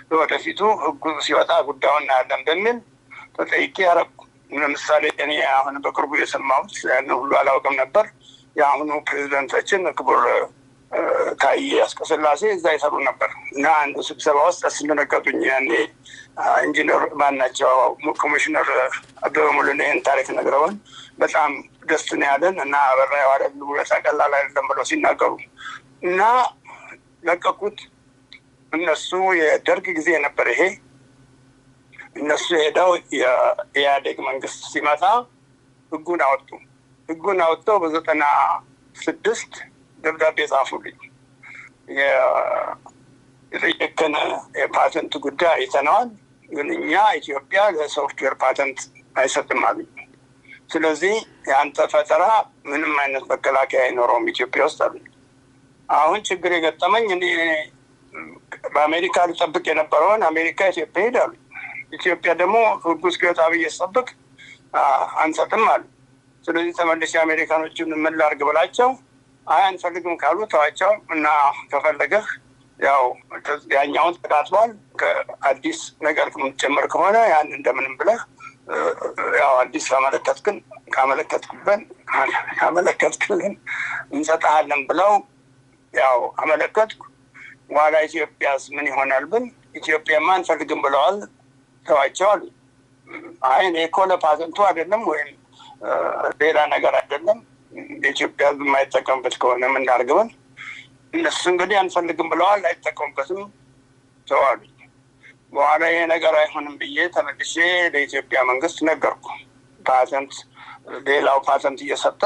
ለወደፊቱ ህጉ ሲወጣ ጉዳዩን እናያለን በሚል ተጠይቄ ያረኩ። ለምሳሌ እኔ አሁን በቅርቡ የሰማሁት፣ ያን ሁሉ አላውቅም ነበር። የአሁኑ ፕሬዚደንታችን ክቡር ታዬ አጽቀሥላሴ እዛ ይሰሩ ነበር እና አንዱ ስብሰባ ውስጥ አስደነገጡኝ። ያኔ ኢንጂነር ማናቸው ኮሚሽነር አበበ ሙሉነህ ይህን ታሪክ ነግረውን በጣም ደስ ነው ያለን እና አበራ የዋለልን ውለታ ቀላል አይደለም ብለው ሲናገሩ እና ለቀቁት። እነሱ የደርግ ጊዜ ነበር ይሄ። እነሱ ሄደው የኢህአዴግ መንግስት ሲመጣ ህጉን አወጡ። ህጉን አወጥተው በ96 ደብዳቤ ጻፉልኝ። የጠየቅን የፓተንት ጉዳይ አይተነዋል፣ ግን እኛ ኢትዮጵያ ለ software patent አይሰጥም አሉኝ። ስለዚህ የአንተ ፈጠራ ምንም አይነት መከላከያ አይኖረውም ኢትዮጵያ ውስጥ አሉኝ። አሁን ችግር የገጠመኝ እኔ በአሜሪካ ልጠብቅ የነበረውን አሜሪካ ኢትዮጵያ ሄድ አሉኝ። ኢትዮጵያ ደግሞ ህጉ እስኪወጣ ብዬ ስጠብቅ አንሰጥም አሉ። ስለዚህ ተመልሼ አሜሪካኖቹን ምን ላድርግ ብላቸው አይ አንፈልግም ካሉ ተዋቸው እና ከፈለገህ ያው ያኛውን ተቃጥሏል፣ ከአዲስ ነገር የምትጨምር ከሆነ ያን እንደምንም ብለህ ያው አዲስ ካመለከትክን ካመለከትክብን ካመለከትክልን እንሰጥሃለን ብለው ያው አመለከትኩ። በኋላ ኢትዮጵያስ ምን ይሆናል ብል ኢትዮጵያማ አንፈልግም ብለዋል፣ ተዋቸው አሉ። አይ እኔ እኮ ለፓተንቱ አይደለም ወይም ሌላ ነገር አይደለም፣ የኢትዮጵያ ሕዝብ የማይጠቀምበት ከሆነ ምን እናድርግ ብል እነሱ እንግዲህ አንፈልግም ብለዋል፣ አይጠቀሙበትም፣ ተዋሉ። በኋላ ይሄ ነገር አይሆንም ብዬ ተመልሼ ለኢትዮጵያ መንግስት ነገርኩ። ፓተንት ሌላው ፓተንት እየሰጠ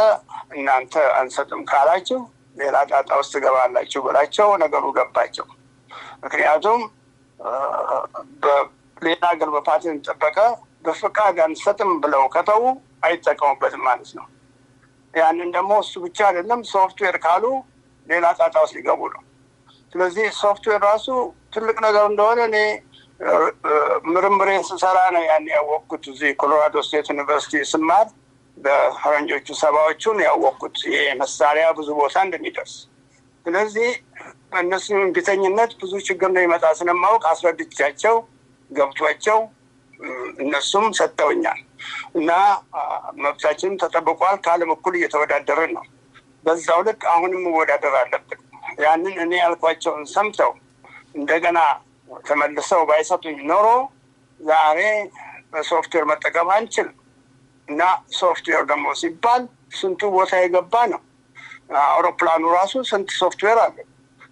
እናንተ አንሰጥም ካላችሁ ሌላ ጣጣ ውስጥ ትገባላችሁ ብላቸው ነገሩ ገባቸው። ምክንያቱም በሌላ ሀገር በፓተንት ጠበቀ በፍቃድ አንሰጥም ብለው ከተዉ አይጠቀሙበትም ማለት ነው። ያንን ደግሞ እሱ ብቻ አይደለም፣ ሶፍትዌር ካሉ ሌላ ጣጣ ውስጥ ሊገቡ ነው። ስለዚህ ሶፍትዌር ራሱ ትልቅ ነገር እንደሆነ እኔ ምርምሬን ስሰራ ነው ያን ያወቅኩት። እዚህ ኮሎራዶ ስቴት ዩኒቨርሲቲ ስማር በፈረንጆቹ 70ዎቹን ያወቅኩት ይሄ መሳሪያ ብዙ ቦታ እንደሚደርስ። ስለዚህ በእነሱ እምቢተኝነት ብዙ ችግር እንደሚመጣ ስለማወቅ አስረድቻቸው ገብቷቸው እነሱም ሰጥተውኛል እና መብታችንም ተጠብቋል። ከዓለም እኩል እየተወዳደርን ነው። በዛው ልክ አሁንም መወዳደር አለብን። ያንን እኔ ያልኳቸውን ሰምተው እንደገና ተመልሰው ባይሰጡኝ ኖሮ ዛሬ በሶፍትዌር መጠቀም አንችልም። እና ሶፍትዌር ደግሞ ሲባል ስንቱ ቦታ የገባ ነው። አውሮፕላኑ ራሱ ስንት ሶፍትዌር አለ።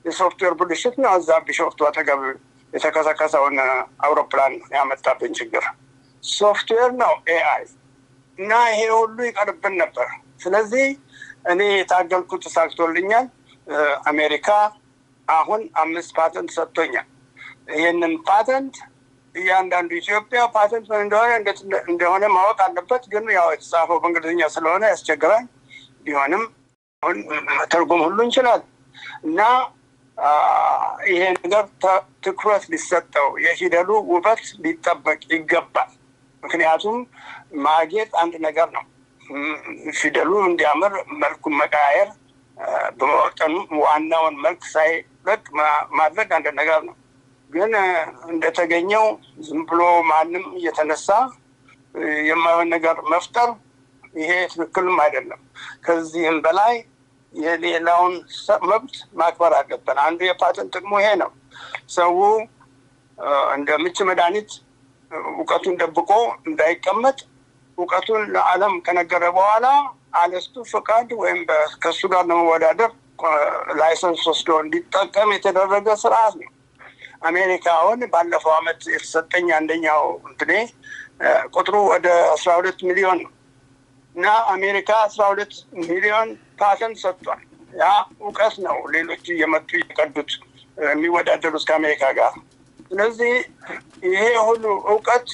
የሶፍትዌር ብልሽት ነው እዛ ቢሾፍቱ አጠገብ የተከሰከሰውን አውሮፕላን ያመጣብን ችግር ሶፍትዌር ነው AI። እና ይሄ ሁሉ ይቀርብን ነበር። ስለዚህ እኔ የታገልኩት ተሳክቶልኛል። አሜሪካ አሁን 5 ፓተንት ሰጥቶኛል። ይህንን ፓተንት እያንዳንዱ ኢትዮጵያ ፓተንት ምን እንደሆነ እንዴት እንደሆነ ማወቅ አለበት። ግን ያው የተጻፈው በእንግሊዝኛ ስለሆነ ያስቸግራል። ቢሆንም አሁን መተርጎም ሁሉ እንችላለን። እና ይሄ ነገር ትኩረት ሊሰጠው የፊደሉ ውበት ሊጠበቅ ይገባል። ምክንያቱም ማጌጥ አንድ ነገር ነው። ፊደሉ እንዲያምር መልኩን መቀያየር በመወጠኑ ዋናውን መልክ ሳይለቅ ማድረግ አንድ ነገር ነው። ግን እንደተገኘው ዝም ብሎ ማንም እየተነሳ የማይሆን ነገር መፍጠር ይሄ ትክክልም አይደለም። ከዚህም በላይ የሌላውን መብት ማክበር አለብን። አንዱ የፓተንት ጥቅሙ ይሄ ነው። ሰው እንደ ምች መድኃኒት እውቀቱን ደብቆ እንዳይቀመጥ እውቀቱን ለዓለም ከነገረ በኋላ አለሱ ፈቃድ ወይም ከሱ ጋር ለመወዳደር license ወስዶ እንዲጠቀም የተደረገ ስርዓት ነው። አሜሪካ አሁን ባለፈው አመት የተሰጠኝ አንደኛው እንትኔ ቁጥሩ ወደ 12 ሚሊዮን ነው። እና አሜሪካ 12 ሚሊዮን ፓተንት ሰጥቷል። ያ እውቀት ነው። ሌሎች እየመጡ እየቀዱት የሚወዳደሩት ከአሜሪካ ጋር። ስለዚህ ይሄ ሁሉ እውቀት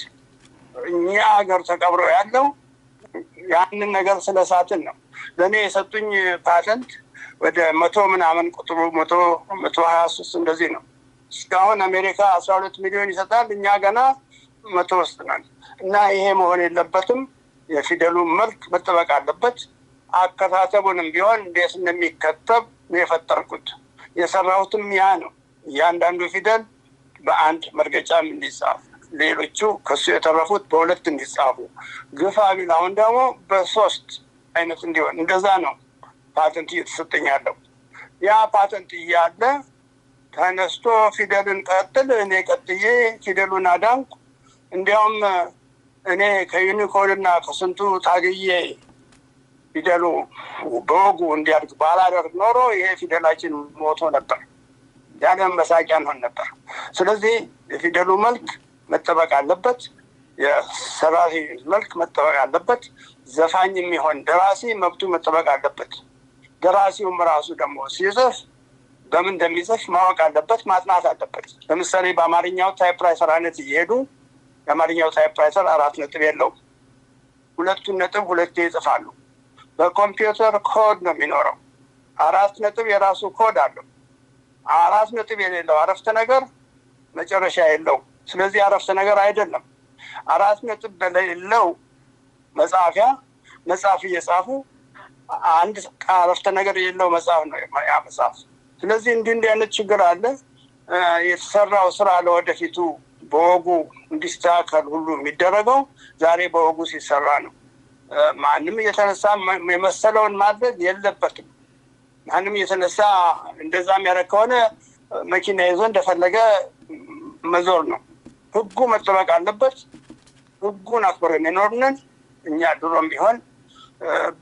እኛ ሀገር ተቀብሮ ያለው ያንን ነገር ስለሳትን ነው። ለእኔ የሰጡኝ ፓተንት ወደ 100 ምናምን ቁጥሩ 123 እንደዚህ ነው። እስካሁን አሜሪካ 12 ሚሊዮን ይሰጣል፣ እኛ ገና 100 ውስጥ ነን። እና ይሄ መሆን የለበትም። የፊደሉ መልክ መጠበቅ አለበት። አከታተቡንም ቢሆን እንዴት እንደሚከተብ ነው የፈጠርኩት። የሰራሁትም ያ ነው። እያንዳንዱ ፊደል በአንድ መርገጫም እንዲጻፍ፣ ሌሎቹ ከሱ የተረፉት በሁለት እንዲጻፉ፣ ግፋ ቢል አሁን ደግሞ በ3 አይነት እንዲሆን እንደዛ ነው ፓተንት እየተሰጠኝ ያለው። ያ ፓተንት እያለ ተነስቶ ፊደልን ቀጥል፣ እኔ ቀጥዬ ፊደሉን አዳንኩ። እንዲያውም እኔ ከዩኒኮድ እና ከስንቱ ታግዬ ፊደሉ በወጉ እንዲያድግ ባላደርግ ኖሮ ይሄ ፊደላችን ሞቶ ነበር፣ ያለም መሳቂያ እንሆን ነበር። ስለዚህ የፊደሉ መልክ መጠበቅ አለበት። የሰራሲ መልክ መጠበቅ አለበት። ዘፋኝ የሚሆን ደራሲ መብቱ መጠበቅ አለበት። ደራሲውም ራሱ ደግሞ ሲጽፍ በምን እንደሚጽፍ ማወቅ አለበት፣ ማጥናት አለበት። ለምሳሌ በአማርኛው typewriter አይነት እየሄዱ የአማርኛው typewriter 4 ነጥብ የለውም። ሁለቱን ነጥብ ሁለቴ ይጽፋሉ። በኮምፒውተር ኮድ ነው የሚኖረው። 4 ነጥብ የራሱ ኮድ አለው። 4 ነጥብ የሌለው አረፍተ ነገር መጨረሻ የለውም። ስለዚህ አረፍተ ነገር አይደለም። 4 ነጥብ በሌለው መጻፊያ መጻፍ እየጻፉ አንድ አረፍተ ነገር የሌለው መጽሐፍ ነው ያ መጽሐፍ። ስለዚህ እንዲህ እንዲህ አይነት ችግር አለ። የተሰራው ስራ ለወደፊቱ በወጉ እንዲስተካከል ሁሉ የሚደረገው ዛሬ በወጉ ሲሰራ ነው። ማንም እየተነሳ የመሰለውን ማድረግ የለበትም። ማንም እየተነሳ እንደዛ የሚያደርግ ከሆነ መኪና ይዞ እንደፈለገ መዞር ነው። ህጉ መጠበቅ አለበት። ህጉን አክብረን የኖርነን እኛ ድሮም ቢሆን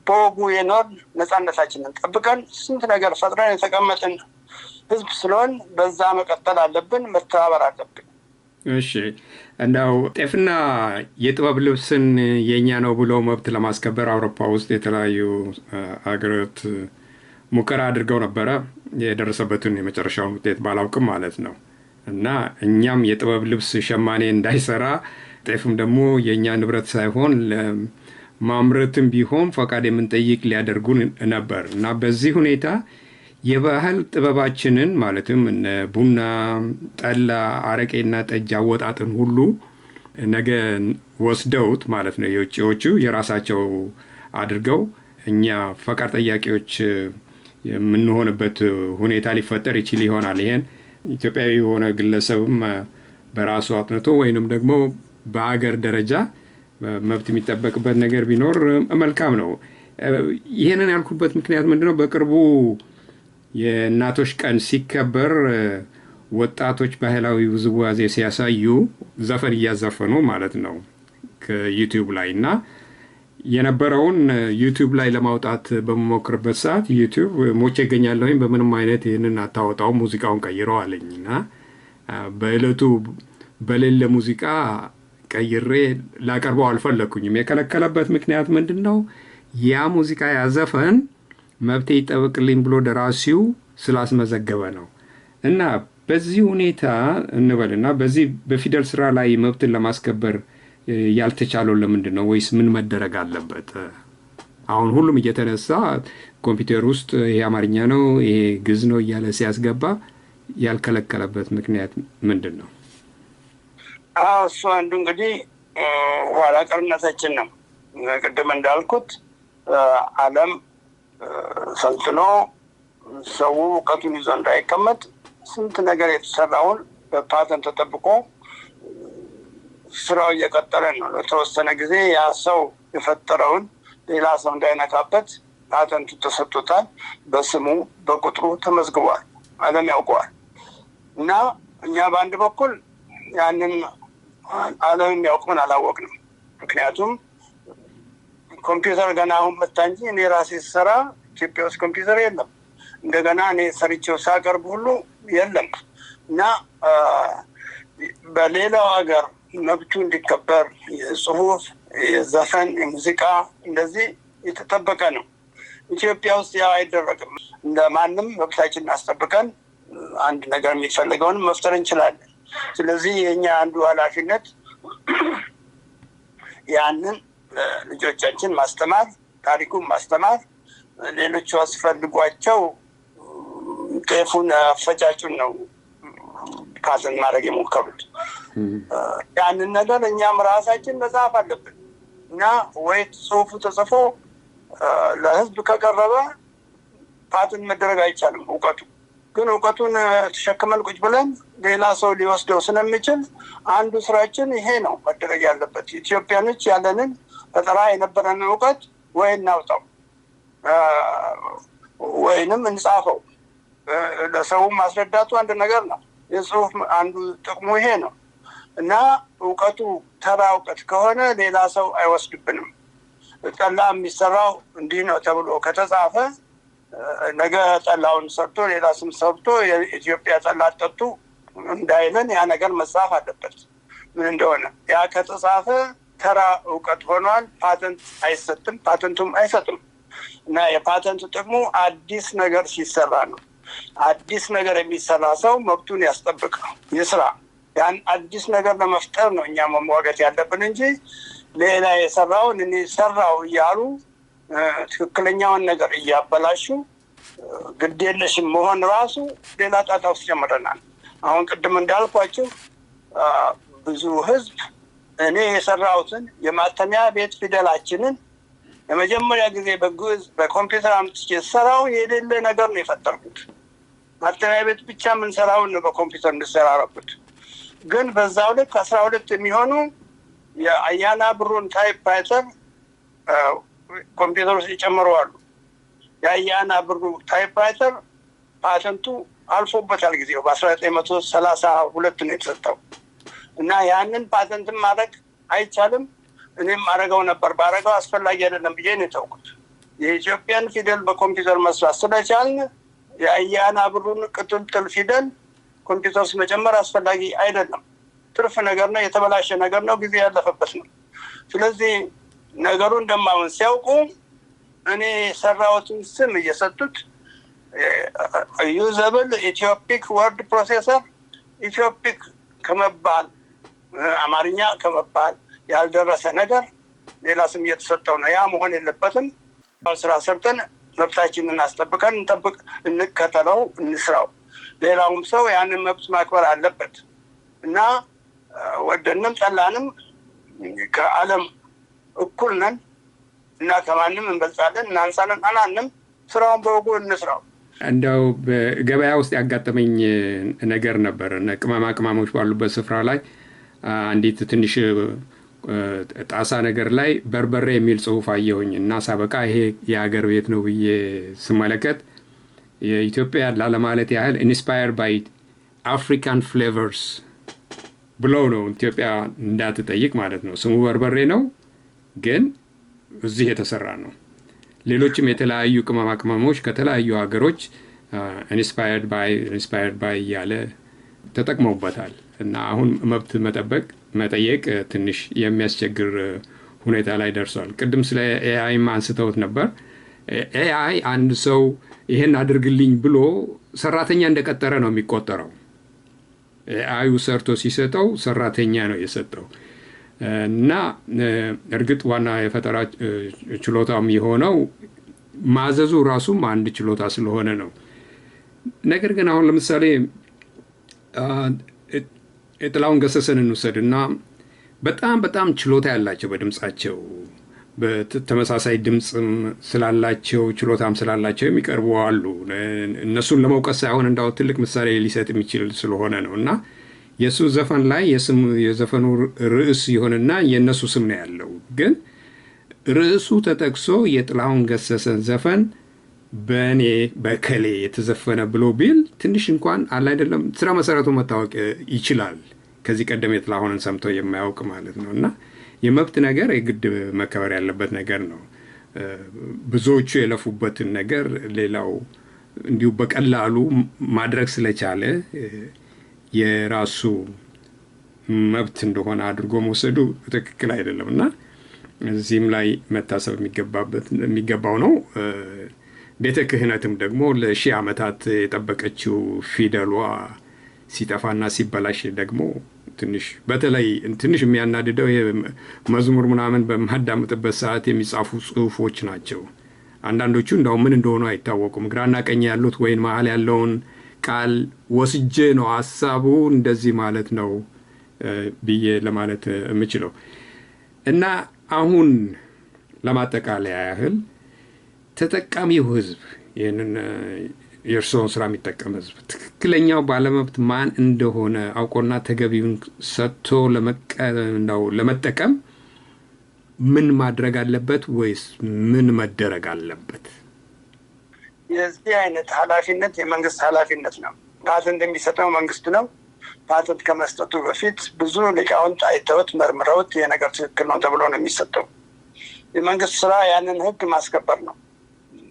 በወጉ የኖርን፣ ነፃነታችንን ጠብቀን ስንት ነገር ፈጥረን የተቀመጥን ህዝብ ስለሆን በዛ መቀጠል አለብን፣ መተባበር አለብን። እሺ፣ እንደው ጤፍና የጥበብ ልብስን የእኛ ነው ብሎ መብት ለማስከበር አውሮፓ ውስጥ የተለያዩ አገራት ሙከራ አድርገው ነበረ። የደረሰበትን የመጨረሻውን ውጤት ባላውቅም ማለት ነው። እና እኛም የጥበብ ልብስ ሸማኔ እንዳይሰራ፣ ጤፍም ደግሞ የእኛ ንብረት ሳይሆን ማምረትም ቢሆን ፈቃድ የምንጠይቅ ሊያደርጉን ነበር። እና በዚህ ሁኔታ የባህል ጥበባችንን ማለትም እነ ቡና፣ ጠላ፣ አረቄና ጠጅ አወጣጥን ሁሉ ነገ ወስደውት ማለት ነው የውጭዎቹ የራሳቸው አድርገው እኛ ፈቃድ ጠያቂዎች የምንሆንበት ሁኔታ ሊፈጠር ይችል ይሆናል። ይሄን ኢትዮጵያዊ የሆነ ግለሰብም በራሱ አጥንቶ ወይንም ደግሞ በአገር ደረጃ መብት የሚጠበቅበት ነገር ቢኖር መልካም ነው። ይህንን ያልኩበት ምክንያት ምንድነው? በቅርቡ የእናቶች ቀን ሲከበር ወጣቶች ባህላዊ ውዝዋዜ ሲያሳዩ ዘፈን እያዘፈኑ ማለት ነው ከዩቲዩብ ላይ፣ እና የነበረውን ዩቲዩብ ላይ ለማውጣት በምሞክርበት ሰዓት ዩቲዩብ ሞቼ እገኛለሁኝ፣ በምንም አይነት ይህንን አታወጣውም፣ ሙዚቃውን ቀይረው አለኝ። እና በእለቱ በሌለ ሙዚቃ ቀይሬ ላቀርበው አልፈለግኩኝም። የከለከለበት ምክንያት ምንድን ነው? ያ ሙዚቃ፣ ያ ዘፈን መብቴ ይጠበቅልኝ ብሎ ደራሲው ስላስመዘገበ ነው። እና በዚህ ሁኔታ እንበልና በዚህ በፊደል ስራ ላይ መብትን ለማስከበር ያልተቻለው ለምንድን ነው? ወይስ ምን መደረግ አለበት? አሁን ሁሉም እየተነሳ ኮምፒውተር ውስጥ ይሄ አማርኛ ነው፣ ይሄ ግዕዝ ነው እያለ ሲያስገባ ያልከለከለበት ምክንያት ምንድን ነው? አዎ፣ እሱ አንዱ እንግዲህ ኋላ ቀርነታችን ነው። ቅድም እንዳልኩት ዓለም ሰልጥኖ ሰው እውቀቱን ይዞ እንዳይቀመጥ ስንት ነገር የተሰራውን በፓተንት ተጠብቆ ስራው እየቀጠለ ነው። ለተወሰነ ጊዜ ያ ሰው የፈጠረውን ሌላ ሰው እንዳይነካበት ፓተንቱ ተሰጥቶታል። በስሙ በቁጥሩ ተመዝግቧል። ዓለም ያውቀዋል። እና እኛ በአንድ በኩል ያንን ዓለም የሚያውቀውን አላወቅንም። ምክንያቱም ኮምፒውተር ገና አሁን መጣ እንጂ እኔ ራሴ ስሰራ ኢትዮጵያ ውስጥ ኮምፒውተር የለም። እንደገና እኔ ሰርቼው ሳቀርብ ሁሉ የለም። እና በሌላው ሀገር መብቱ እንዲከበር የጽሁፍ፣ የዘፈን፣ የሙዚቃ እንደዚህ የተጠበቀ ነው። ኢትዮጵያ ውስጥ ያው አይደረግም። እንደ ማንም መብታችንን አስጠብቀን አንድ ነገር የሚፈልገውን መፍጠር እንችላለን። ስለዚህ የእኛ አንዱ ኃላፊነት ያንን ልጆቻችን ማስተማር፣ ታሪኩን ማስተማር፣ ሌሎቹ አስፈልጓቸው ጤፉን አፈጫጩን ነው ፓተንት ማድረግ የሞከሩት። ያንን ነገር እኛም ራሳችን መጻፍ አለብን። እና ወይ ጽሁፉ ተጽፎ ለህዝብ ከቀረበ ፓተንት መደረግ አይቻልም። እውቀቱ ግን እውቀቱን ተሸክመን ቁጭ ብለን ሌላ ሰው ሊወስደው ስለሚችል አንዱ ስራችን ይሄ ነው መደረግ ያለበት። ኢትዮጵያኖች ያለንን ፈጠራ፣ የነበረንን እውቀት ወይ እናውጣው ወይንም እንጻፈው። ለሰው ማስረዳቱ አንድ ነገር ነው። የጽሁፍ አንዱ ጥቅሙ ይሄ ነው። እና እውቀቱ ተራ እውቀት ከሆነ ሌላ ሰው አይወስድብንም። ጠላ የሚሰራው እንዲህ ነው ተብሎ ከተጻፈ ነገ ጠላውን ሰርቶ ሌላ ስም ሰርቶ የኢትዮጵያ ጠላ ጠጡ እንዳይለን ያ ነገር መጻፍ አለበት ምን እንደሆነ። ያ ከተጻፈ ተራ እውቀት ሆኗል። ፓተንት አይሰጥም፣ ፓተንቱም አይሰጥም። እና የፓተንት ጥቅሙ አዲስ ነገር ሲሰራ ነው። አዲስ ነገር የሚሰራ ሰው መብቱን ያስጠብቅ ይስራ። ያን አዲስ ነገር ለመፍጠር ነው እኛ መሟገት ያለብን እንጂ ሌላ የሰራውን እኔ ሰራው እያሉ ትክክለኛውን ነገር እያበላሹ ግዴለሽም መሆን ራሱ ሌላ ጣጣ ውስጥ ጨምረናል። አሁን ቅድም እንዳልኳቸው ብዙ ህዝብ እኔ የሰራሁትን የማተሚያ ቤት ፊደላችንን ለመጀመሪያ ጊዜ በግዕዝ በኮምፒውተር አምጥቼ ሰራው፣ የሌለ ነገር ነው የፈጠርኩት። ማተሚያ ቤት ብቻ የምንሰራውን ነው በኮምፒውተር እንድሰራረኩት። ግን በዛው ልክ 12 የሚሆኑ የአያና ብሩን typewriter ኮምፒውተር ውስጥ ይጨምሩ አሉ። የአያና ብሩ typewriter ፓተንቱ አልፎበታል ጊዜው። በ1932 ነው የተሰጠው እና ያንን ፓተንትን ማድረግ አይቻልም። እኔም አረገው ነበር፣ ባረገው አስፈላጊ አይደለም ብዬ ነው የተውኩት። የኢትዮጵያን ፊደል በኮምፒውተር መስራት ስለቻልን የአያና ብሩን ቅጥልጥል ፊደል ኮምፒውተር ውስጥ መጨመር አስፈላጊ አይደለም። ትርፍ ነገር ነው፣ የተበላሸ ነገር ነው፣ ጊዜ ያለፈበት ነው። ስለዚህ ነገሩ እንደማይሆን ሲያውቁ እኔ የሰራሁትን ስም እየሰጡት usable Ethiopic word processor፣ Ethiopic ከመባል፣ አማርኛ ከመባል ያልደረሰ ነገር ሌላ ስም እየተሰጠው ነው። ያ መሆን የለበትም። ስራ ሰርተን መብታችንን አስጠብቀን እንጠብቅ፣ እንከተለው፣ እንስራው። ሌላውም ሰው ያንን መብት ማክበር አለበት እና ወደንም ጠላንም ከዓለም እኩል ነን እና ከማንም እንበልጣለን እናንሳለን አላንም። ስራውን በወጉ እንስራው። እንደው በገበያ ውስጥ ያጋጠመኝ ነገር ነበር። ቅመማ ቅመሞች ባሉበት ስፍራ ላይ አንዲት ትንሽ ጣሳ ነገር ላይ በርበሬ የሚል ጽሑፍ አየሁኝ እና ሳበቃ ይሄ የሀገር ቤት ነው ብዬ ስመለከት የኢትዮጵያ ላለማለት ያህል "inspired by African flavors" ብለው ነው፣ ኢትዮጵያ እንዳትጠይቅ ማለት ነው። ስሙ በርበሬ ነው፣ ግን እዚህ የተሰራ ነው። ሌሎችም የተለያዩ ቅመማ ቅመሞች ከተለያዩ ሀገሮች inspired by, inspired by እያለ ተጠቅመውበታል እና አሁን መብት መጠበቅ መጠየቅ ትንሽ የሚያስቸግር ሁኔታ ላይ ደርሷል። ቅድም ስለ AI ም አንስተውት ነበር። AI አንድ ሰው ይሄን አድርግልኝ ብሎ ሰራተኛ እንደቀጠረ ነው የሚቆጠረው። AI ዩ ሰርቶ ሲሰጠው ሰራተኛ ነው የሰጠው እና እርግጥ ዋና የፈጠራ ችሎታም የሆነው ማዘዙ ራሱም አንድ ችሎታ ስለሆነ ነው። ነገር ግን አሁን ለምሳሌ የጥላሁን ገሰሰን እንውሰድ እና በጣም በጣም ችሎታ ያላቸው፣ በድምፃቸው በተመሳሳይ ድምፅም ስላላቸው ችሎታም ስላላቸው የሚቀርቡ አሉ። እነሱን ለመውቀስ ሳይሆን እንዳው ትልቅ ምሳሌ ሊሰጥ የሚችል ስለሆነ ነው እና የእሱ ዘፈን ላይ የዘፈኑ ርዕስ ይሆንና የእነሱ ስም ነው ያለው። ግን ርዕሱ ተጠቅሶ የጥላሁን ገሰሰን ዘፈን በእኔ በከሌ የተዘፈነ ብሎ ቢል ትንሽ እንኳን አለ አይደለም ስራ መሰረቱ መታወቅ ይችላል። ከዚህ ቀደም የጥላሁንን ሰምቶ የማያውቅ ማለት ነው። እና የመብት ነገር የግድ መከበር ያለበት ነገር ነው። ብዙዎቹ የለፉበትን ነገር ሌላው እንዲሁ በቀላሉ ማድረግ ስለቻለ የራሱ መብት እንደሆነ አድርጎ መውሰዱ ትክክል አይደለም እና እዚህም ላይ መታሰብ የሚገባው ነው። ቤተ ክህነትም ደግሞ ለሺህ ዓመታት የጠበቀችው ፊደሏ ሲጠፋና ሲበላሽ ደግሞ ትንሽ፣ በተለይ ትንሽ የሚያናድደው መዝሙር ምናምን በማዳምጥበት ሰዓት የሚጻፉ ጽሁፎች ናቸው። አንዳንዶቹ እንደውም ምን እንደሆኑ አይታወቁም። ግራና ቀኝ ያሉት ወይም መሀል ያለውን ቃል ወስጄ ነው ሀሳቡ እንደዚህ ማለት ነው ብዬ ለማለት የምችለው። እና አሁን ለማጠቃለያ ያህል ተጠቃሚው ህዝብ፣ ይህንን የእርስዎን ስራ የሚጠቀም ህዝብ ትክክለኛው ባለመብት ማን እንደሆነ አውቆና ተገቢውን ሰጥቶ ለመጠቀም ምን ማድረግ አለበት ወይስ ምን መደረግ አለበት? የዚህ አይነት ኃላፊነት የመንግስት ኃላፊነት ነው። ፓተንት የሚሰጠው መንግስት ነው። ፓተንት ከመስጠቱ በፊት ብዙ ሊቃውንት አይተውት መርምረውት ይሄ ነገር ትክክል ነው ተብሎ ነው የሚሰጠው። የመንግስት ስራ ያንን ህግ ማስከበር ነው።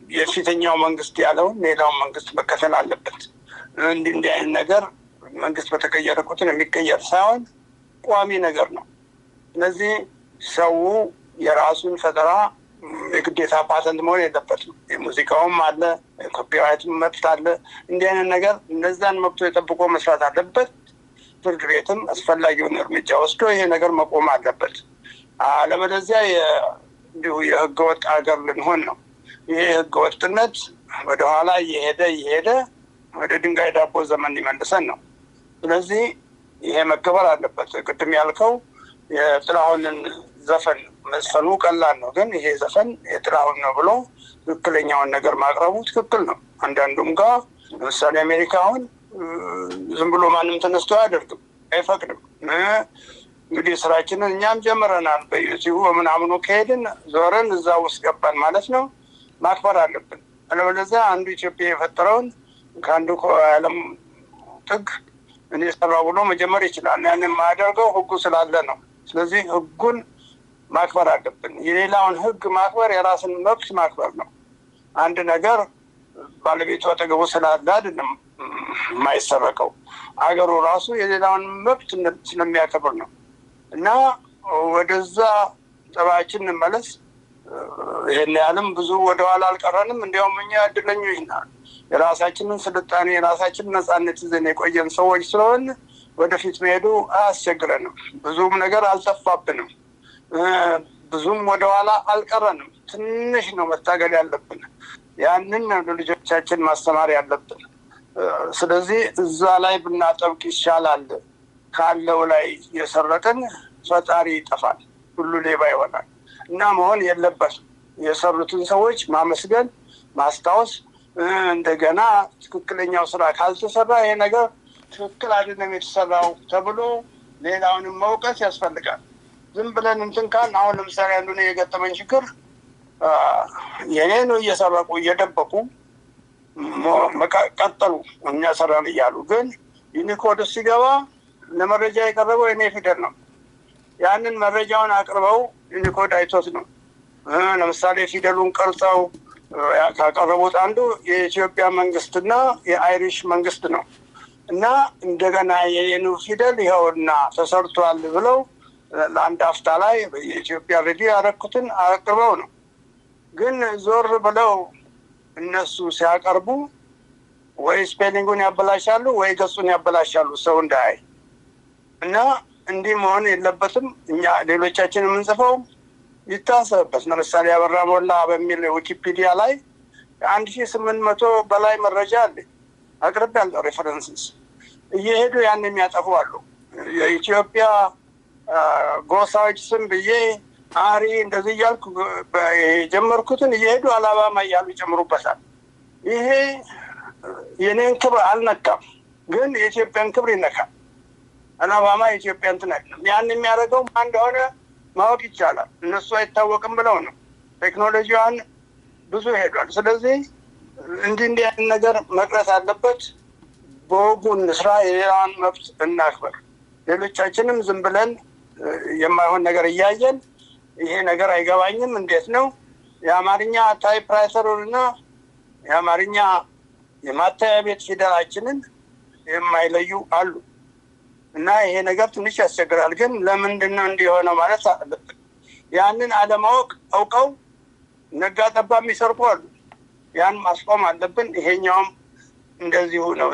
የፊተኛው መንግስት ያለውን ሌላውን መንግስት መከተል አለበት። እንዲህ እንዲህ አይነት ነገር መንግስት በተቀየረ ቁጥር የሚቀየር ሳይሆን ቋሚ ነገር ነው። ስለዚህ ሰው የራሱን ፈጠራ የግዴታ ፓተንት መሆን የለበትም። የሙዚቃውም አለ፣ የ copyright መብት አለ። እንዲህ አይነት ነገር እነዛን መብቶ ጠብቆ መስራት አለበት። ፍርድ ቤትም አስፈላጊውን እርምጃ ወስዶ ይሄ ነገር መቆም አለበት። አለበለዚያ እንዲሁ የህገወጥ ሀገር ልንሆን ነው። ይሄ ህገወጥነት ወደኋላ እየሄደ እየሄደ ወደ ድንጋይ ዳቦ ዘመን ሊመልሰን ነው። ስለዚህ ይሄ መከበር አለበት። ቅድም ያልከው የጥላሁንን ዘፈን መዝፈኑ ቀላል ነው፣ ግን ይሄ ዘፈን የጥላሁን ነው ብሎ ትክክለኛውን ነገር ማቅረቡ ትክክል ነው። አንዳንዱም ጋር ለምሳሌ አሜሪካ አሁን ዝም ብሎ ማንም ተነስቶ አያደርግም፣ አይፈቅድም። እንግዲህ ስራችንን እኛም ጀምረናል። በዩቲዩብ በምናምኑ ከሄድን ዞረን እዛ ውስጥ ገባን ማለት ነው። ማክበር አለብን። አለበለዚያ አንዱ ኢትዮጵያ የፈጠረውን ከአንዱ ከዓለም ጥግ እኔ ሰራው ብሎ መጀመር ይችላል። ያን የማያደርገው ህጉ ስላለ ነው። ስለዚህ ህጉን ማክበር አለብን። የሌላውን ህግ ማክበር የራስን መብት ማክበር ነው። አንድ ነገር ባለቤቱ አጠገቡ ስላለ አይደለም የማይሰረቀው፣ አገሩ ራሱ የሌላውን መብት ስለሚያከብር ነው። እና ወደዛ ጠባያችን እንመለስ። ይሄን ያህልም ብዙ ወደኋላ አልቀረንም። እንዲያውም እኛ እድለኞች ነን። የራሳችንን ስልጣኔ፣ የራሳችንን ነጻነት ይዘን የቆየን ሰዎች ስለሆን ወደፊት መሄዱ አያስቸግረንም። ብዙም ነገር አልጠፋብንም። ብዙም ወደኋላ አልቀረንም። ትንሽ ነው መታገል ያለብን። ያንን ነው ለልጆቻችን ማስተማር ያለብን። ስለዚህ እዛ ላይ ብናጠብቅ ይሻላል። ካለው ላይ የሰረቅን ፈጣሪ ይጠፋል፣ ሁሉ ሌባ ይሆናል። እና መሆን የለበትም። የሰሩትን ሰዎች ማመስገን፣ ማስታወስ፣ እንደገና ትክክለኛው ስራ ካልተሰራ ይሄ ነገር ትክክል አይደለም የተሰራው ተብሎ ሌላውንም መውቀስ ያስፈልጋል። ዝም ብለን እንትን ካልን፣ አሁን ለምሳሌ አንዱ የገጠመኝ ችግር የኔን እየሰረቁ እየደበቁ ቀጠሉ፣ እኛ ሰራን እያሉ። ግን Unicode ሲገባ ለመረጃ የቀረበው የኔ ፊደል ነው። ያንን መረጃውን አቅርበው Unicode አይቶት ነው። ለምሳሌ ፊደሉን ቀርጸው ካቀረቡት አንዱ የኢትዮጵያ መንግስትና የ Irish መንግስት ነው። እና እንደገና የኔኑ ፊደል ይኸውና ተሰርቷል ብለው ለአንድ አፍታ ላይ የኢትዮጵያ ሬዲዮ ያረኩትን አቅርበው ነው። ግን ዞር ብለው እነሱ ሲያቀርቡ ወይ spelling ኡን ያበላሻሉ ወይ ገጹን ያበላሻሉ ሰው እንዳያይ። እና እንዲህ መሆን የለበትም። እኛ ሌሎቻችን የምንጽፈው ይታሰብበት። ለምሳሌ አበራ ሞላ በሚል ዊኪፒዲያ ላይ 1800 በላይ መረጃ አለ፣ አቅርቤያለሁ። References እየሄዱ ያን የሚያጠፉ አሉ። የኢትዮጵያ ጎሳዎች ስም ብዬ አሪ እንደዚህ እያልኩ የጀመርኩትን እየሄዱ አላባማ እያሉ ይጨምሩበታል። ይሄ የኔን ክብር አልነካም፣ ግን የኢትዮጵያን ክብር ይነካል። አላባማ የኢትዮጵያ እንትን አይደለም። ያን የሚያደርገው ማን እንደሆነ ማወቅ ይቻላል። እነሱ አይታወቅም ብለው ነው። ቴክኖሎጂዋን ብዙ ሄዷል። ስለዚህ እንዲህ እንዲህ አይነት ነገር መቅረት አለበት። በወጉ እንስራ፣ የሌላውን መብት እናክበር። ሌሎቻችንም ዝም ብለን የማይሆን ነገር እያየን ይሄ ነገር አይገባኝም፣ እንዴት ነው የአማርኛ typewriter ኡንና የአማርኛ የማተሚያ ቤት ፊደላችንን የማይለዩ አሉ። እና ይሄ ነገር ትንሽ ያስቸግራል። ግን ለምንድን ነው እንዲሆነው ማለት አለብን። ያንን አለማወቅ አውቀው ነጋ ጠባ የሚሰርቁ አሉ። ያን ማስቆም አለብን። ይሄኛውም እንደዚሁ ነው።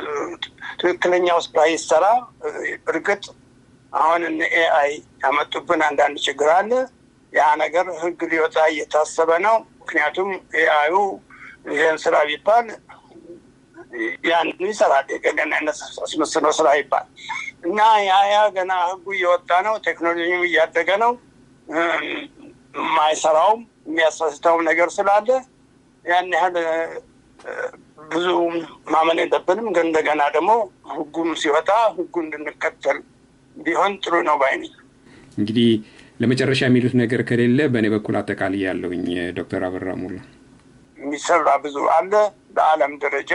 ትክክለኛው ስራ ይሰራ። እርግጥ አሁን እነ AI ያመጡብን አንዳንድ ችግር አለ። ያ ነገር ህግ ሊወጣ እየታሰበ ነው። ምክንያቱም AI ዩ ይሄን ስራ ቢባል ያን ይሰራል። የገና አስመስሎ ስራ ይባል እና ያ ገና ህጉ እየወጣ ነው። ቴክኖሎጂም እያደገ ነው። የማይሰራውም የሚያሳስተውም ነገር ስላለ ያን ያህል ብዙ ማመን የለብንም። ግን እንደገና ደግሞ ህጉም ሲወጣ ህጉ እንድንከተል ቢሆን ጥሩ ነው ባይ ነኝ። እንግዲህ ለመጨረሻ የሚሉት ነገር ከሌለ በእኔ በኩል አጠቃልያለሁኝ። ዶክተር አበራ ሞላ። የሚሰራ ብዙ አለ። በዓለም ደረጃ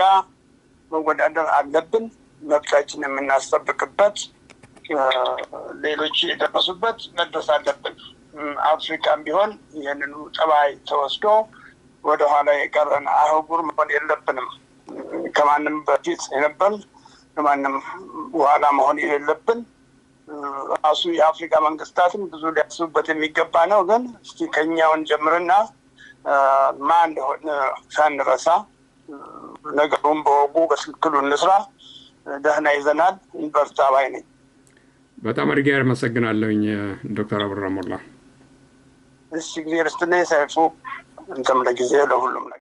መወዳደር አለብን። መብታችን የምናስጠብቅበት፣ ሌሎች የደረሱበት መድረስ አለብን። አፍሪካም ቢሆን ይህንኑ ጠባይ ተወስዶ ወደኋላ የቀረን አህጉር መሆን የለብንም። ከማንም በፊት የነበርን ከማንም በኋላ መሆን የሌለብን፣ ራሱ የአፍሪካ መንግስታትም ብዙ ሊያስቡበት የሚገባ ነው። ግን እስቲ ከኛውን ጀምርና ማን እንደሆነ ሳንረሳ ነገሩን በወጉ በትክክሉ እንስራ። ደህና ይዘናል። እንበርታ ባይ ነኝ። በጣም አድርጌ አመሰግናለሁኝ ዶክተር አበራ ሞላ። እሺ፣ እግዚአብሔር ይስጥልኝ ሰይፉ፣ አንተም ለጊዜው ለሁሉም ነገር።